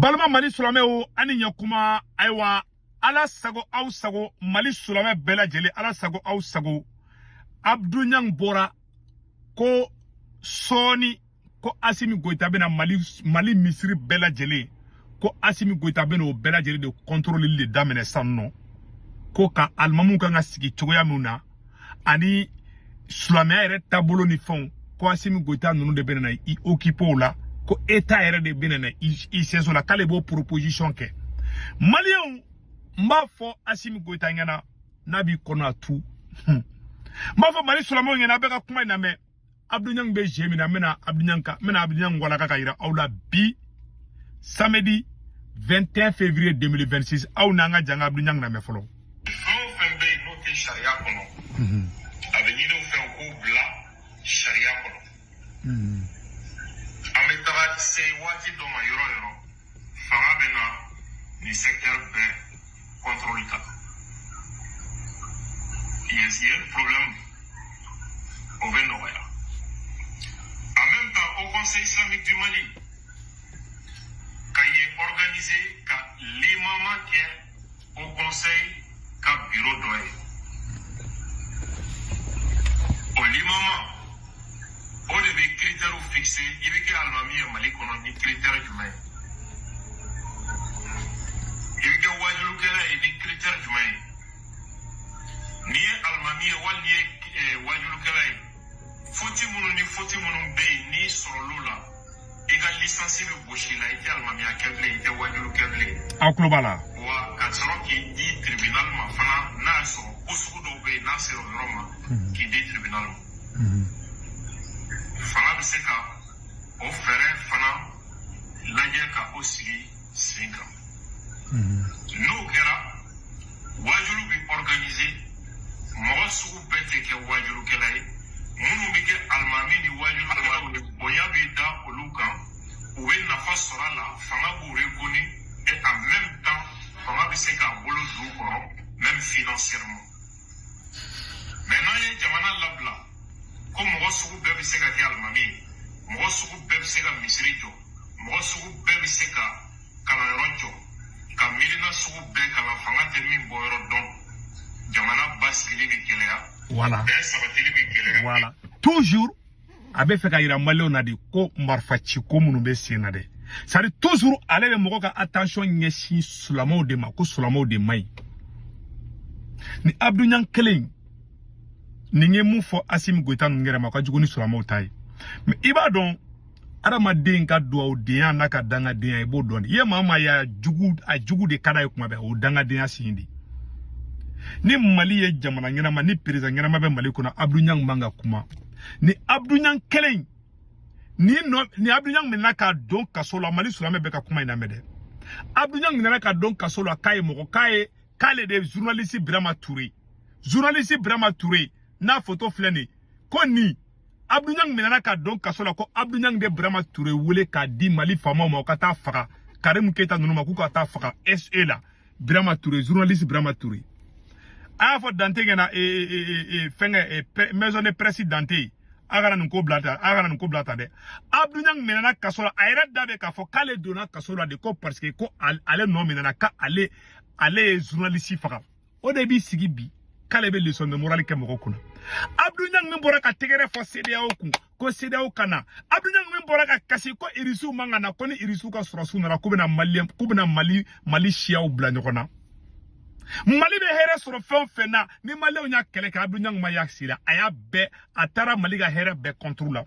Balima Mali silamɛw, ani ɲɛkuma. Ayiwa, Ala sago aw sago, Mali silamɛ bɛɛ lajɛlen, Ala sago aw sago. Abdou Niang bɔra ko sɔɔni ko Assimi Goïta bɛna Mali misiri bɛɛ lajɛlen, ko Assimi Goïta bɛna o bɛɛ lajɛlen de contrôle de daminɛ sisan nɔ, ko ka alimamuw kan ka sigi cogoya min na ani silamɛya yɛrɛ taabolo ni fɛnw, ko Assimi Goïta ninnu de bɛna na i occuper o la, ko État yɛrɛ de bɛna na i sɛso la, k'ale b'o proposition kɛ. Maliyɛnw, n b'a fɔ Assimi Goïta ɲɛna n'a b'i kɔnɔ a tu, n b'a fɔ Mali silamɛw ɲɛna, a bɛ ka kuma in lamɛn. Abdou Niang bɛ jeu min na, n bɛna Abdou Niang ka, n bɛna Abdou Niang walaka ka yira aw la bi samedi 21 février 2026. Aw n'an ka jan ka Abdou Niang lamɛn fɔlɔ. Fɛn o fɛn bɛ yen n'o tɛ sariya kɔnɔ, a bɛ ɲini u fɛ u k'o bila sariya kɔnɔ. An bɛ taga se waati dɔ ma, yɔrɔ yɔrɔ fanga bɛ na nin secteur bɛɛ contrôle ta yen, yen problème o bɛ nɔgɔya. En même temps, Haut Conseil islamique du Mali ka yen organiser ka limama kɛ Haut Conseil ka bureau dɔ ye. O limama o de bɛ critères fixé: i bɛ kɛ alimami ye Mali kɔnɔ ni critère jumɛn ye, i bɛ kɛ wajulukɛla ye ni critère jumɛn ye, n'i ye alimami ye wali n'i ye wajulukɛla ye, faute minnu ni faute minnu bɛ yen n'i sɔrɔl'o la, i ka licence bɛ gosi i la, i tɛ alimamiya kɛ bilen, i tɛ wajulu kɛ bilen. Aw tulo b'a la. Wa ka sɔrɔ k'i di tribunal ma fana, n'a y'a sɔrɔ ko sugu dɔw bɛ yen n'a sera o yɔrɔ ma, k'i di tribunal ma. Fanga bɛ se ka o fɛɛrɛ fana lajɛ ka o sigi sen kan. N'o kɛra, wajulu bɛ organiser, mɔgɔ sugu bɛɛ tɛ kɛ wajulukɛla ye. Minnu bɛ kɛ alimami ni wajulukɛlaw ye, bonya bɛ da olu kan, u bɛ nafa sɔrɔ a la, fanga b'u reconnu et en même temps fanga bɛ se k'a bolo don u kɔrɔ, même financièrement. Mais n'an ye jamana labila ko mɔgɔ sugu bɛɛ bɛ se ka kɛ alimami ye, mɔgɔ sugu bɛɛ bɛ se ka misiri jɔ, mɔgɔ sugu bɛɛ bɛ se ka kalanyɔrɔ jɔ, ka miirina sugu bɛɛ kalan, fanga tɛ min bɔ yɔrɔ dɔn, jamana basigili bɛ gɛlɛya, Voilà. bɛn sabatili bɛ gɛlɛya. Voilà. Toujours a bɛ fɛ ka yira maliyɛnw na de ko marifa ci ko minnu bɛ sen na dɛ. C'est à dire, toujours ale bɛ mɔgɔ ka attention ɲɛsin silamɛw de ma, ko silamɛw de man ɲi. Ni Abdou Niang kelen nin ye mun fɔ Assimi Goïta ninnu yɛrɛ ma, o ka jugu ni silamɛw ta ye. Mais i b'a dɔn, adamaden ka dugawudenya n'a ka dangadenya, i b'o dɔn de. I ye maa o maa ye, a jugu, a jugu de ka d'a ye kuma bɛɛ, o dangadenya signe de. Ni Mali ye jamana ɲɛnama, ni président ɲɛnama bɛ Mali kɔnɔ, Abdou Niang man ka kuma. Ni Abdou Niang kelen ni nɔ, ni Abdou Niang minɛna k'a don kaso la, Mali silamɛ bɛɛ ka kuma in lamɛn dɛ. Abdou Niang minɛna ka don kaso la k'a ye mɔgɔ, k'a ye, k'ale de ye journaliste Birama Touré, journaliste Birama Touré n'a photo filɛ nin ye, ko nin Abdou Niang minɛna ka don kaso la, ko Abdou Niang de Birama Touré wele k'a di Mali faamaw ma, u ka taa faga Karim Keita ninnu ma, k'u ka taa faga SE la. Birama Touré, journaliste Birama Touré, a y'a fɔ Dante ɲɛna, fɛnkɛ, maison de presse Dante, a kana nin ko bila ta, a kana nin ko bila ta dɛ. Abdou Niang minɛna kaso la, a yɛrɛ da bɛ k'a fɔ k'ale donna kaso la de ko parce que ko ale nɔ minɛna k'ale ale ye journaliste faga. O de b'i sigi bi k'ale bɛ leçon de morale kɛ mɔgɔw kunna. Abdou Niang min bɔra ka tɛgɛrɛ fɔ CEDEAO kun ko CEDEAO ka na, Abdou Niang min bɔra ka kasi ko Irisiw man ka na, ko ni Irisiw ka sɔrɔsiw nana, k'u bɛna Maliyɛn, k'u bɛna Mali siyaw bila ɲɔgɔn na. Mali bɛ hɛrɛ sɔrɔ fɛn o fɛn na, ni maliyɛnw y'a kɛlɛ kɛ, Abdou Niang ma y'a sira, a y'a bɛɛ, a taara Mali ka hɛrɛ bɛɛ contre la.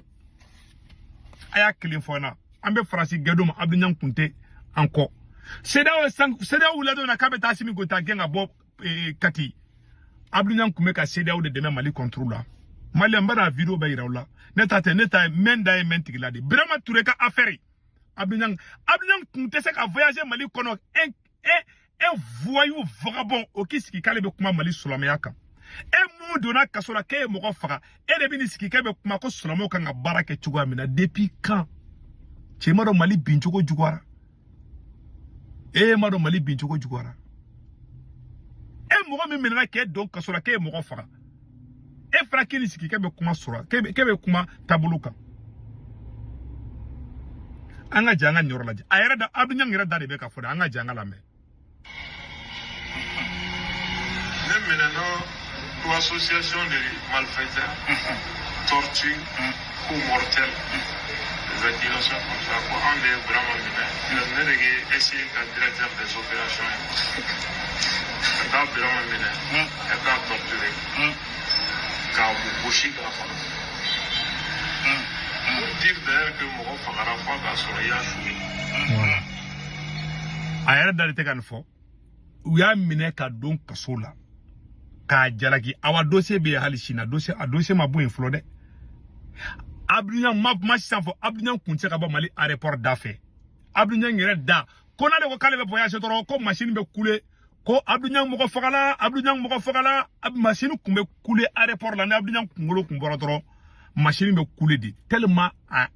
A y'a kelen fɔ n na, an bɛ Faransi gɛn ma, Abdou Niang kun tɛ an kɔ. CEDEAO san, CEDEAO wulila don na k'a bɛ taa Assimi Goïta gɛn ka bɔ Kati, Abdou Niang kun bɛ ka CEDEAO de dɛmɛ Mali contre la. Maliyɛn, n bɛna vidéo bɛɛ yira aw la. Ne ta tɛ, ne ta ye mɛn da ye mɛn tigi la de. Birama Touré ka affaire, Abdou Niang, Abdou Niang kun tɛ se ka voyager Mali kɔnɔ. Un voyou vagabond, o k'i sigi k'ale bɛ kuma Mali silamɛya kan. E mun donna kaso la k'e ye mɔgɔ faga, e de bɛ n'i sigi k'e bɛ kuma ko silamɛw kan ka baara kɛ cogoya min na? Depuis quand? Cɛ ma dɔn Mali bin cogo juguyara, e ma dɔn Mali bin cogo juguyara. E mɔgɔ min minɛna k'e don kaso la k'e ye mɔgɔ faga, e fana k'i ni sigi k'e bɛ kuma sɔrɔ, k'e bɛ kuma taabolo kan. An ka jɛ an ka nin yɔrɔ lajɛ. A yɛrɛ da Abdou Niang yɛrɛ da de bɛ ka fɔ dɛ, an ka jɛ an ka lamɛn. Ne minɛna pour association de malfaiteurs, torture, coup mortel, des accusations comme ça. Ko an de ye Burama minɛ, ne de ye essayer ka directeur des opérations ye ka taa Burama minɛ, ka taa torturer, k'a gosi k'a faga. Pour dire d'ailleurs que mɔgɔ fagara f'a k'a sɔrɔ i y'a su ye. Voilà. A yɛrɛ da de tɛ ka nin fɔ. U y'a minɛ ka don kaso la k'a jalaki. Awa dossier bɛ yen hali sini, a dossier ma bɔ yen fɔlɔ dɛ. Abdou Niang ma kuma sisan fɔ Abdou Niang kun tɛ se ka bɔ Mali aéroport da fɛ. Abdou Niang yɛrɛ da ko n'ale ko k'ale bɛ voyage dɔrɔn ko machine bɛ kule, ko Abdou Niang mɔgɔ fagala, Abdou Niang mɔgɔ fagala. Machine kun bɛ kule aéroport la, ni Abdou Niang kunkolo kun bɔra dɔrɔn machine bɛ kule de, tellement a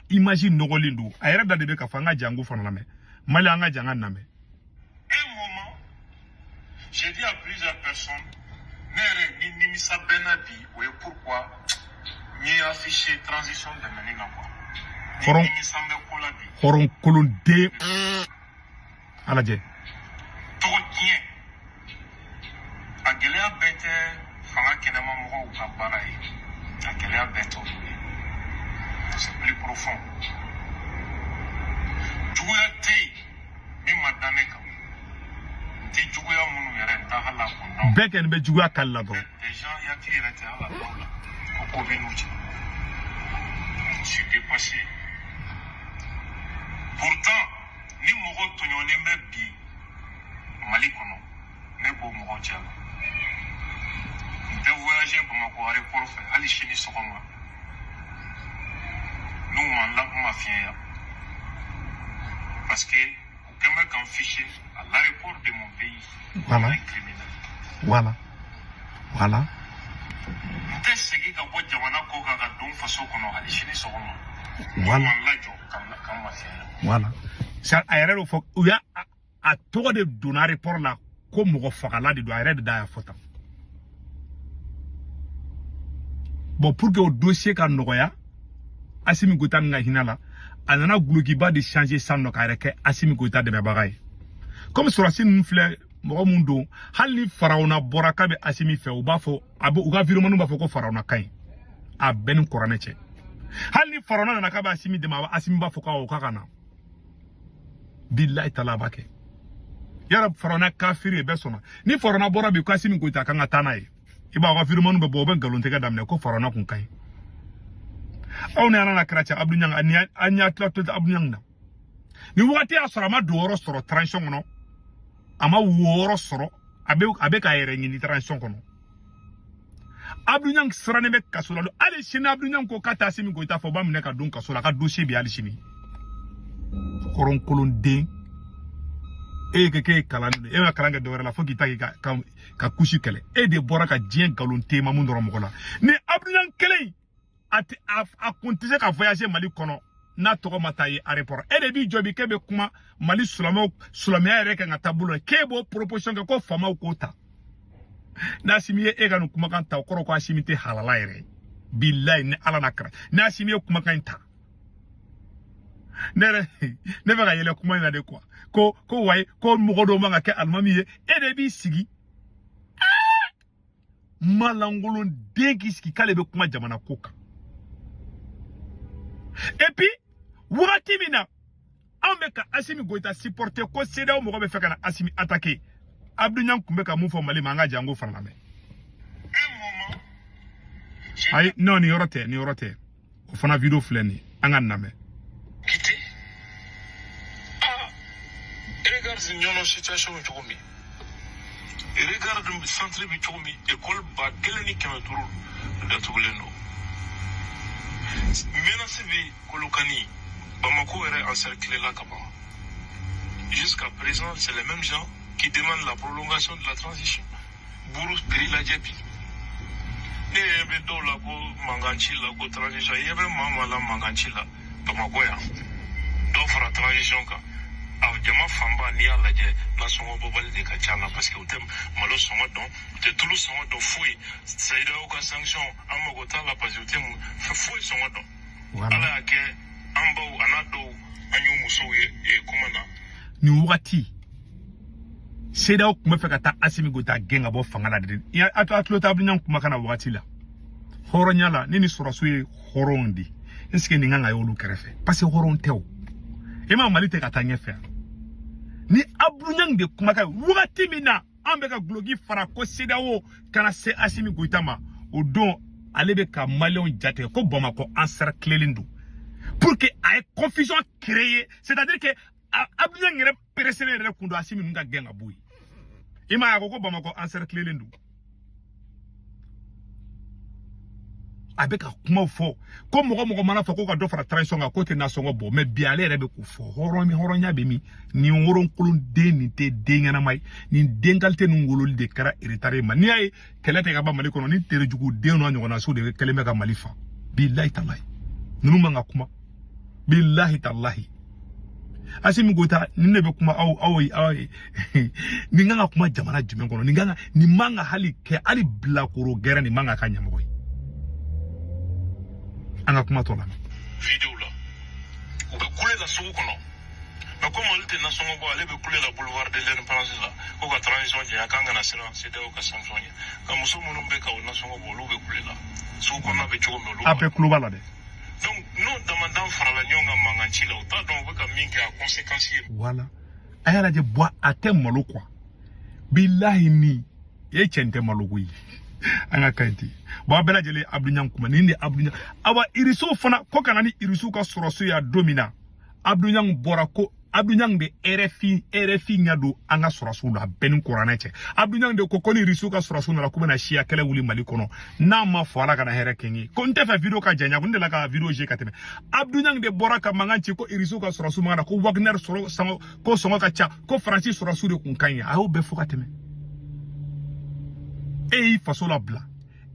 image nɔgɔlen don. A yɛrɛ da de bɛ ka fɔ, an ka jango fana lamɛn. Mali an ka jan ka lamɛn. Un moment, j'ai dit à plusieurs personnes, ne yɛrɛ ni nimisa bɛ n na bi, o ye pourquoi n ye affiché transition dɛmɛni na quoi. Ni nimisa bɛ ko la bi. Hɔrɔn kolonden. A lajɛ. Tɔgɔ tiɲɛ. A gɛlɛya bɛɛ tɛ fanga kɛnɛma mɔgɔw ka baara ye. A gɛlɛya bɛɛ t'olu ye. C'est plus profond. Juguya tɛ yen min ma da ne kan. N tɛ juguya minnu yɛrɛ n t'a hali a kun dɔn. Bɛɛ kɔni bɛ juguya kali la dɔrɔn. Des gens hakili yɛrɛ tɛ hali a dɔw la. Ko bɛ n'u cɛ. Je suis dépassé. Pourtant, ni mɔgɔ tɔɲɔnen bɛ bi Mali kɔnɔ, ne b'o mɔgɔ cɛ la. N tɛ voyager Bamakɔ aéroport fɛ hali sini sɔgɔma. N'u ma n mafiɲɛya. Parce que u kɛn bɛ k'an ficher à l'aéroport de mon pays. Voilà. Un criminel. Voilà. Voilà. N tɛ segin ka bɔ jamana kɔ kan ka don faso kɔnɔ hali sini sɔgɔma. Voilà. N'u ma n lajɔ ka n mafiɲɛya. Voilà. A yɛrɛ y'o fɔ, u y'a a tɔgɔ de donna aéroport la ko mɔgɔ fagala de don, a yɛrɛ de da y'a fɔ tan. Bon, pour que o dossier ka nɔgɔya, Assimi Goïta min ka hinɛ la, a nana gulokiba de changer sisan nɔ k'a yɛrɛ kɛ Assimi Goïta dɛmɛbaga ye. Comme sɔrɔsi ninnu filɛ mɔgɔ mun don, hali ni Farawuna bɔra k'a bɛ Assimi fɛ, u b'a fɔ a bɛ u ka viremaniw b'a fɔ ko Farawuna ka ɲi. A bɛɛ ni kuranɛ cɛ. Hali ni Farawuna nana k'a bɛ Assimi dɛmɛ, Assimi b'a fɔ k'awɔ k'a ka na. Bilahi taala a b'a kɛ. Yala Farawuna kafiri ye bɛɛ sɔnna. Ni Farawuna bɔra bi ko Assimi Goïta kan ka taa n'a ye, i b'a ka viremaniw bɛ bɔ, u bɛ nkalon tigɛ daminɛ ko Farawuna kun ka ɲi. Aw ni ala na kɛra cɛ Abdou Niang ani an y'a tila to Abdou Niang na. Ni wagati y'a sɔrɔ a ma don yɔrɔ sɔrɔ transition kɔnɔ, a ma wo yɔrɔ sɔrɔ, a bɛ k'a yɛrɛ ɲini transition kɔnɔ. Abdou Niang sirannen bɛ kaso la. Hali sini Abdou Niang ko k'a tɛ Assimi Goïta fɔ, u b'a minɛ ka don kaso la, a ka dossier bɛ hali sini. Hɔrɔnkolonden. E ye kɛ k'e ye kalan de, e ma kalan kɛ dɔwɛrɛ la fo k'i ta k'i ka kusi kɛlɛ. E de bɔra ka diɲɛ nkalon tema mun dɔrɔn mɔgɔ la. Ni Abdou Niang kelen in, a kun tɛ se ka voyager Mali kɔnɔ n'a tɔgɔ ma taa ye aéroport. E de b'i jɔ bi k'e bɛ kuma Mali silamɛw silamɛya yɛrɛ kan ka taa bolo la, k'e b'o proposition kɛ ko faamaw k'o ta. N'Assimi ye e ka nin kumakan ta, o kɔrɔ ko Assimi tɛ halala yɛrɛ ye. Bilayi ni Ala n'a kɛra. N'Assimi ye kumakan in ta, ne yɛrɛ ne bɛ ka yɛlɛ kuma in na de quoi. Ko wayi ko mɔgɔ dɔw man ka kɛ alimami ye, e de b'i sigi. Malangolon den k'i sigi k'ale bɛ kuma jamana ko kan. Et puis wagati min na anw bɛ ka Assimi Goïta supporter ko CEDEAO mɔgɔ bɛ fɛ ka na Assimi attaquer, Abdou Niang kun bɛ ka mun fɔ Mali ma, an ka jango fana lamɛn. Ayi non, nin yɔrɔ tɛ, nin yɔrɔ tɛ. O fana vidéo filɛ nin ye, an ka nin lamɛn. Quitter. Ah, regarde ɲɔnɔ situation bɛ cogo min. Regarde centre bɛ cogo min, école 1500 datugulen don. Menace bɛ Kolokani, Bamako yɛrɛ encerclé la ka ban. Jusqu'à présent, c'est les mêmes gens qui demandent la prolongation de la transition. Buru prix lajɛ bi. Ne yɛrɛ bɛ dɔw la ko mankan ci la ko transition, i ɲɛ bɛ maa maa la mankan ci la Bamakɔ yan. Dɔw fara transition kan. A jama fanba n'i y'a lajɛ nasɔngɔ bɔbali de ka ca la parce que u tɛ malo sɔngɔ dɔn, u tɛ tulu sɔngɔ dɔn foyi. CEDEAO ka sanction an mago t'a la parce que u tɛ foyi sɔngɔ dɔn. Ala y'a kɛ an baw a n'a dɔw An y'u musow ye kuma na. Nin wagati CEDEAO tun bɛ fɛ ka taa Assimi Goïta gɛn ka bɔ fanga la de. A tulo tɛ Abdou Niang kumakan na wagati la. Hɔrɔnya la, ni sɔrɔsiw ye hɔrɔnw di, est ce que nin kan ka ye olu kɛrɛfɛ? Parce que hɔrɔn tɛ o. E ma Mali tɛ ka taa ɲɛfɛ. Ni Abdou Niang de kumakan wagati min na an bɛ ka guloki fara ko CEDEAO kana se Assimi Goïta ma, o don ale bɛ ka maliyɛnw jatigɛ ko Bamakɔ encerclelen don pour que a ye confusion créer, c'est-à-dire que Abdou Niang yɛrɛ pressé yɛrɛ kun don Assimi ninnu ka gɛn ka bɔ yen. I m'a ye a ko ko Bamakɔ encerclelen don. A bɛ ka kumaw fɔ ko mɔgɔ mana fɔ ko ka dɔ fara transition kan k'o tɛ nasɔngɔ bɔ, mais bi ale yɛrɛ bɛ k'o fɔ. Hɔrɔnya bɛ min? Nin woronkolon den nin tɛ den ɲɛnama ye. Nin den qualité ninnu wololi de kɛra retard ye ma. N'i y'a ye kɛlɛ tɛ ka ban Mali kɔnɔ, ni terejugu den n'a ɲɔgɔnna de kɛlen bɛ ka Mali fa. Bilahi talahi, ninnu man ka kuma. Bilahi talahi, Assimi Goïta nin de bɛ kuma aw ye. Nin kan ka kuma jamana jumɛn kɔnɔ? Nin kan ka, nin man ka hali kɛ hali bilakoro gɛrɛ, nin man ka k'a ɲɛmɔgɔ ye. An ka kuma tɔ lamɛn. Vidéo la, u bɛ kule la sugu kɔnɔ, mais komi olu tɛ nasɔngɔ bɔ, ale bɛ kule la boulevard de l'Indépendance la ko ka transition janya k'an kana siran CEDEAO ka sanction ɲɛ. Nka muso minnu bɛ ka o nasɔngɔ bɔ, olu bɛ kule la sugu kɔnɔna bɛ cogo min, olu A bɛɛ tulo b'a la dɛ. Donc n'o damadan farala ɲɔgɔn kan mankan ci la, u t'a dɔn u bɛ ka min kɛ, a conséquence ye. Voilà, a y'a lajɛ bɔ, a tɛ malo quoi. Bilahi ni e cɛ nin tɛ malo koyi. An ka kaɲi ten. Bon, a bɛɛ lajɛlen Abdou Niang kuma nin de Abdou Niang. Awa irisiw fana ko ka na ni irisiw ka sɔrɔsiw ya don min na, Abdou Niang bɔra ko Abdou Niang de RFI ɲɛ don an ka sɔrɔsiw la, a bɛɛ ni kuranɛ cɛ. Abdou Niang de ko ni irisiw ka sɔrɔsiw nana k'u bɛna siya kɛlɛ wuli Mali kɔnɔ, n'a ma fɔ Ala kana hɛrɛ kɛ n ye. Ko n tɛ fɛ vidéo ka janya, ko n delila ka vidéo je ka tɛmɛ. Abdou Niang de bɔra ka mankan ci ko irisiw ka sɔrɔsiw man na, ko Wagner sɔrɔ sangɔ ko sɔngɔ ka ca, ko Faransi sɔrɔsiw de kun ka ɲi. A y'o bɛɛ fɔ ka tɛmɛ. E y'i faso labila,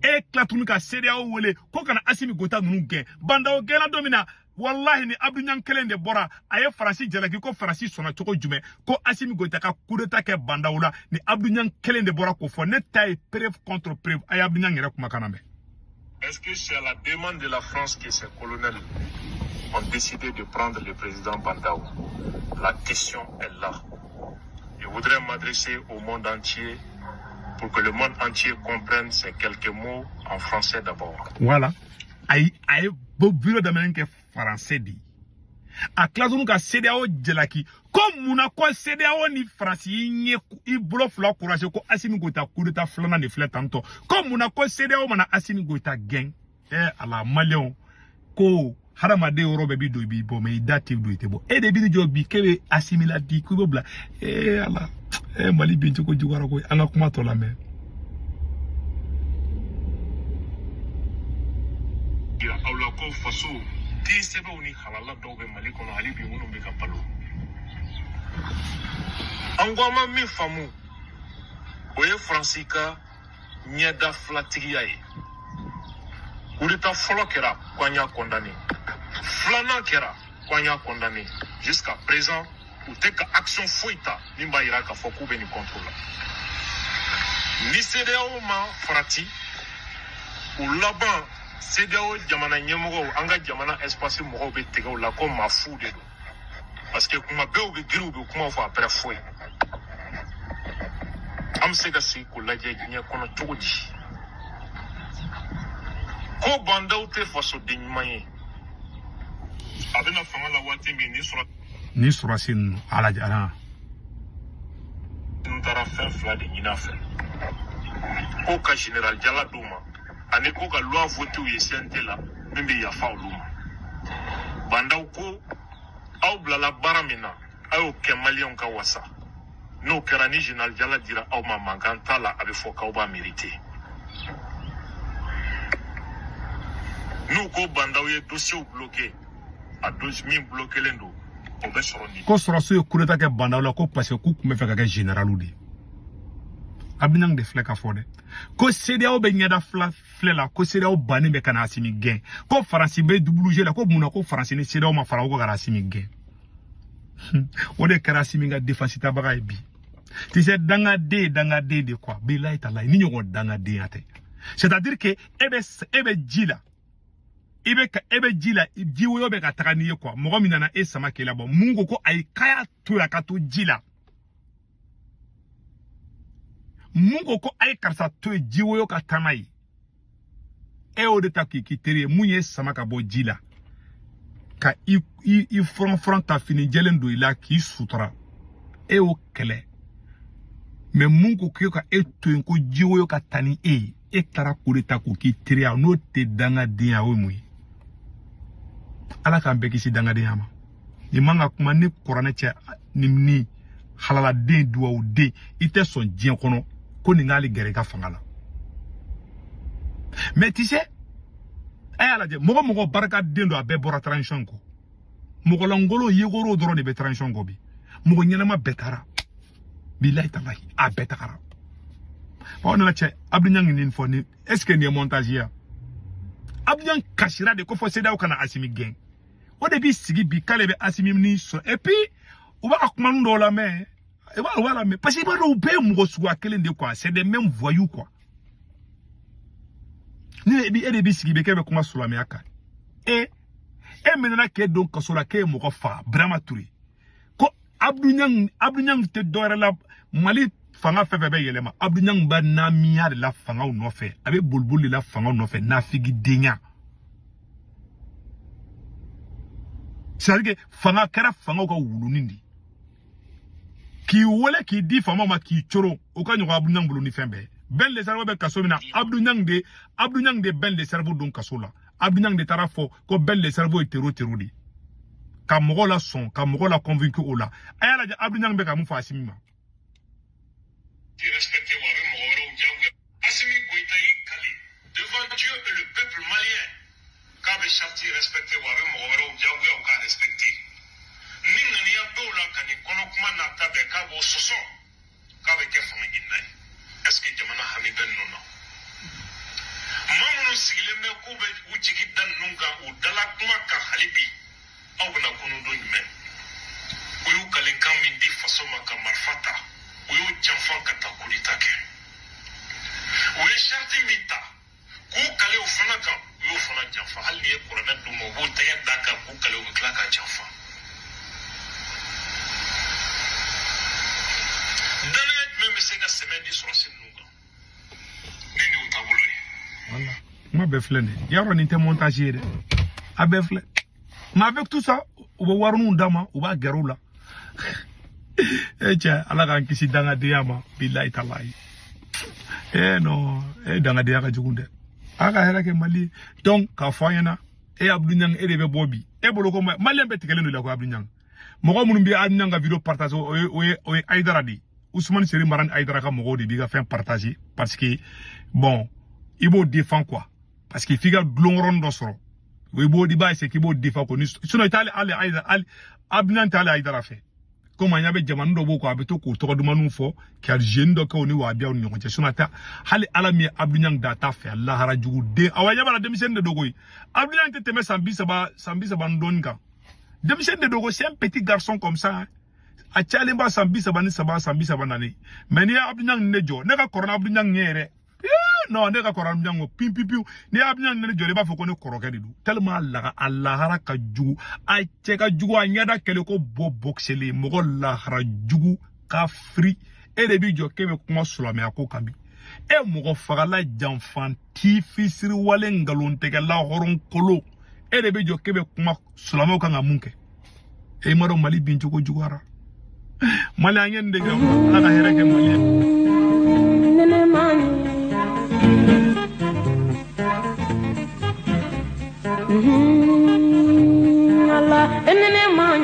e tila tuguni ka CEDEAO wele ko kana Assimi Goïta ninnu gɛn. Bandaw gɛnna don min na, wallahi ni Abdou Niang kelen de bɔra, a ye Faransi jalaki ko Faransi sɔnna cogo jumɛn ko Assimi Goïta ka coup d'état kɛ Bandaw la. Ni Abdou Niang kelen de bɔra k'o fɔ. Ne ta ye preuve contre preuve. A ye Abdou Niang yɛrɛ kumakan lamɛn. Est-ce que c'est à la demande de la France que ces colonels ont décidé de prendre le président Bah N'Daw? La question est là. Je voudrais m'adresser au monde entier pour que le monde entier comprenne ces quelques mots en français d'abord. Voilà, ayi, a ye vidéo daminɛ kɛ français de ye. A tila tuguni ka CEDEAO jalaki ko munna ko CEDEAO ni Faransi y'i ɲɛ i bolo fila croisé ko Assimi Goïta coup d'état filanan de filɛ tantɔ, ko munna ko CEDEAO mana Assimi Goïta gɛn. Ala maliyɛnw, ko hadamaden yɔrɔ bɛɛ b'i don i b'i bɔ, mais i da tɛ don i tɛ bɔ. E de b'i jɔ bi k'e bɛ Assimi la di k'i bɛ bila. Ala, Mali bin cogo juguyara koyi. An ka kuma tɔ lamɛn. Aw la ko faso den sɛbɛw ni halala dɔw bɛ Mali kɔnɔ hali bi minnu bɛ ka balo. An ko an ma min faamu, o ye Faransi ka ɲɛda filatigiya ye. Coup d'état fɔlɔ kɛra ko an y'a condamné, filanan kɛra ko an y'a condamné, jusqu'à présent u tɛ ka action foyi ta min b'a yira k'a fɔ k'u bɛ nin contre la. Ni CEDEAO ma farati, u laban CEDEAO jamana ɲɛmɔgɔw, an ka jamana espace mɔgɔw bɛ tigɛ u la ko maa fu de don, parce que kuma bɛɛ u bɛ girin, u bɛ kumaw fɔ, après foyi. An bɛ se ka sigi k'o lajɛ diɲɛ kɔnɔ cogo di ko Bah N'Daw tɛ fasoden ɲuman ye? A bɛna fanga la waati min ni sɔrɔ Ni sɔrɔsi ninnu a lajɛ ala. Ninnu taara fɛn fila de ɲini a fɛ: ko ka général Jala d'u ma, ani ko ka loi voté u ye CNT la min bɛ yafa olu ma. Bah N'Daw ko aw bilala baara min na, a y'o kɛ maliyɛnw ka wasa. N'o kɛra, ni général Jala dira aw ma, mankan t'a la, a bɛ fɔ k'aw b'a mérité. N'u ko Bah N'Daw ye dossier bloqué, a dossier min bloquélen don, o bɛ sɔrɔ nin. Ko sɔrɔsiw ye coup d'état kɛ Bah N'Daw la ko parce que k'u tun bɛ fɛ ka kɛ généraliw de ye. Abdou Niang de filɛ ka fɔ dɛ ko CEDEAO bɛ ɲɛda fila filɛ la, ko CEDEAO bannen bɛ ka na Assimi gɛn, ko Faransi bɛ WG la, ko munna ko Faransi ni CEDEAO ma fara ko ka na Assimi gɛn. O de kɛra Assimi ka défense tabaga ye bi. Tu sais, dangaden ye dangaden de quoi. Bilahi talahi, ni ɲɔgɔn dangadenya tɛ. C'est à dire que e bɛ ji la. I bɛ ka e bɛ ji la, ji woyo bɛ ka taga n'i ye quoi. Mɔgɔ min nana e sama k'e labɔ, mun ko ko ayi k'a y'a to yen a ka to ji la. Mun ko ko ayi karisa to yen ji woyo ka taa n'a ye. E y'o de ta k'i k'i teri ye, mun ye sama ka bɔ ji la. Ka i i furan ka fini jɛlen don i la k'i sutura. E y'o kɛlɛ. Mais mun ko k'e ka e to yen ko ji woyo ka taa ni e ye, e taara k'o de ta k'o k'i teriya, n'o tɛ dangadenya o ye mun ye? Ala k'an bɛɛ kisi dangadenya ma. Nin man ka kuma ni kuranɛ cɛ ni halaladen duwawuden i tɛ sɔn diɲɛ kɔnɔ ko nin k'ale gɛrɛ i ka fanga la. Mais tu sais, a y'a lajɛ mɔgɔ mɔgɔ barikaden don a bɛɛ bɔra transition kɔ. Mɔgɔ lankolon yegoro dɔrɔn de bɛ transition kɔ bi. Mɔgɔ ɲɛnama bɛɛ taara. Bilahi talahi a bɛɛ tagara. Aw nana cɛ Abdou Niang nin fɔ ni est ce que nin ye montage ye? Abdou Niang kasira de ko fɔ CEDEAO kana Assimi gɛn. O de b'i sigi bi k'ale bɛ Assimi ni sɔn. Et puis u b'a ka kumanin dɔw lamɛn. I b'a u b'a lamɛn parce que i b'a dɔn u bɛɛ ye mɔgɔ suguya kelen de quoi. C'est des mêmes voyous quoi. Ni e de b'i sigi bi k'e bɛ kuma silamɛya kan. E minɛna k'e don kaso la k'e ye mɔgɔ faga Birama Touré. Ko Abdou Niang tɛ dɔwɛrɛ la Mali fanga fɛn fɛn bɛ yɛlɛma Abdou Niang bɛ namiya de la fangaw nɔfɛ, a bɛ boliboli de la fangaw nɔfɛ, nafigidenya. C'est-à-dire que fanga kɛra fangaw ka wulunin de ye. K'i wele k'i di faamaw ma k'i coro o ka ɲɔgɔn Abdou Niang bolo ni fɛn bɛɛ. Ben le cerveau bɛ kaso min na, Abdou Niang de Ben le cerveau don kaso la. Abdou Niang de taara fɔ ko Ben le cerveau ye terro de ye. Ka mɔgɔw la sɔn, ka mɔgɔw la convaincu o la. A y'a lajɛ Abdou Niang bɛ ka mun fɔ Assimi ma. Respecté wa a bɛ mɔgɔ wɛrɛw diyagoya. Assimi Goïta y'i kali devant Dieu et le peuple malien k'a bɛ charte respecté wa a bɛ mɔgɔ wɛrɛw diyagoya u k'a respecté. Ni ŋaniya dɔw la ka nin kɔnɔ kuma n'a ta bɛɛ k'a b'o sɔsɔ k'a bɛ kɛ fanga ɲinina ye. Est-ce que jamana hami bɛ ninnu na? Maa minnu sigilen bɛ k'u bɛ u jigi da ninnu kan u dala kuma kan hali bi aw bɛna kunun don jumɛn? U y'u kalenkan min di faso ma ka marifa ta, u y'o janfa ka taa coup d'état kɛ. U ye charte min ta k'u kale o fana kan, u y'o fana janfa. Hali n'i ye kuranɛ d'u ma, u b'u tɛgɛ d'a kan k'u kale, u bɛ tila k'a janfa. Danaya jumɛn bɛ se ka sɛmɛ di sɔrɔsi ninnu kan ni nin y'u taabolo ye? Voilà. Kuma bɛɛ filɛ nin ye. Yarɔ nin tɛ montage ye dɛ. A bɛɛ filɛ. Mais avec tout ça, u bɛ wariniw d'a ma, u b'a gɛrɛ u la. E cɛ, Ala k'an kisi dangadenya ma, bilahi talahi. Eh non, e dangadenya ka jugu dɛ. A ka hɛrɛ kɛ Mali ye. Donc k'a fɔ an ɲɛna, e Abdou Niang e de bɛ bɔ bi. E bolo ko Malien bɛɛ tigɛlen don i la ko Abdou Niang. Mɔgɔ minnu bɛ Abdou Niang ka vidéo partager o ye Aïdara de ye. Ousmane Seri Mara ni Aïdara ka mɔgɔw de b'i ka fɛn partager parce que bon, i b'o défend quoi. Parce que f'i ka dulon dɔ sɔrɔ. I b'o i b'a essayer k'i b'o défend quoi. Sinon i t'ale hali Aïdara hali Abdou Niang t'ale Aïdara fɛ. Komi an ɲɛ bɛ jamana dɔ b'o kɔ a bɛ to k'o tɔgɔ dumanniw fɔ ka jeune dɔ kɛ o ni wahabiyaw ni ɲɔgɔn cɛ. Sinon a tɛ hali Ala min ye Abdou Niang da a t'a fɛ a lahara jugu den. Awa ɲɛ b'a la denmisɛnnin de don koyi. Abdou Niang tɛ tɛmɛ san 30 ni dɔɔnin kan. Denmisɛnnin de don ko c'est un petit garçon comme ça. Hein. A cayalen ba san 33 san 34. Mais n'i ye Abdou Niang ne jɔ, ne ka kɔrɔ ni Abdou Niang ye yɛrɛ. Non, ne ka kɔrɔ Abdou Niang ko pin pin pin. N'i ye Abdou Niang ne jɔ, i b'a fɔ ko ne kɔrɔkɛ de don. Tellement a lahara ka jugu, a cɛ ka jugu, a ɲɛda kɛlen ko bɔ bɔkisɛlen, mɔgɔ lahara jugu ka firi. E de b'i jɔ k'e bɛ kuma silamɛya ko kan bi. E mɔgɔ fagala janfanti fisiriwale nkalontigɛla hɔrɔnkolo. E de b'i jɔ k'e bɛ kuma silamɛw kan ka mun kɛ. E m'a dɔn Mali bin cogo juguyara. Mali an ye nin de kɛ, Ala ka hɛrɛ kɛ Mali ye. Allah, enene man.